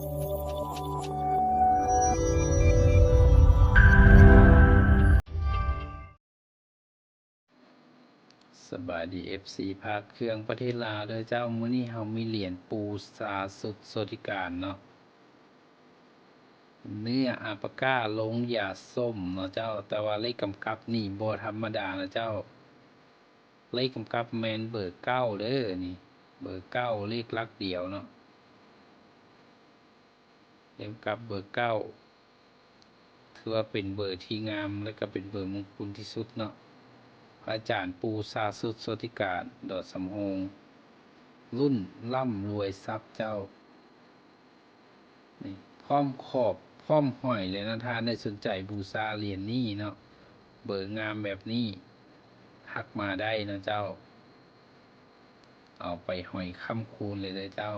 ສະບາຍດີ ເອັຟຊີ ພະເຄື່ອງປະເທດລາວເດີເຈົ້າ. ມື້ນີ້ເຮົາມີຫຼຽນປູຊາສຸດໂຊຕິການເນາະ, ເນື້ອອາປາກາລົງຢາສົ້ມເນາະເຈົ້າ. ແຕ່ວ່າເລກກຳກັບນີ້ບໍ່ທຳມະດານະເຈົ້າ, ເລກກຳກັບແມ່ນເບີເກົ້າເດີນີ້, ເບີເກົ້າ ເລກຫຼັກດຽວເນາະ. ເລກກັບເບີເກົ້າ ຖືວ່າເປັນເບີທີ່ງາມ ແລະ ກໍເປັນເບີມົງຄຸນທີ່ສຸດເນາະ. ພະອາຈານປູຊາສຸດໂຊຕິການ ດອນສຳໂຮງ ລຸ້ນລ່ຳລວຍຊັບເຈົ້າ. ນີ້ ພ້ອມຂອບ ພ້ອມຫອຍເລີຍນະ, ທ່ານໃດສົນໃຈບູຊາຫຼຽນນີ້ເນາະ, ເບີງາມແບບນີ້ ທັກມາໄດ້ເນາະເຈົ້າ. ເອົາໄປຫອຍຄ້ຳຄູນເລີຍເດີເຈົ້າ.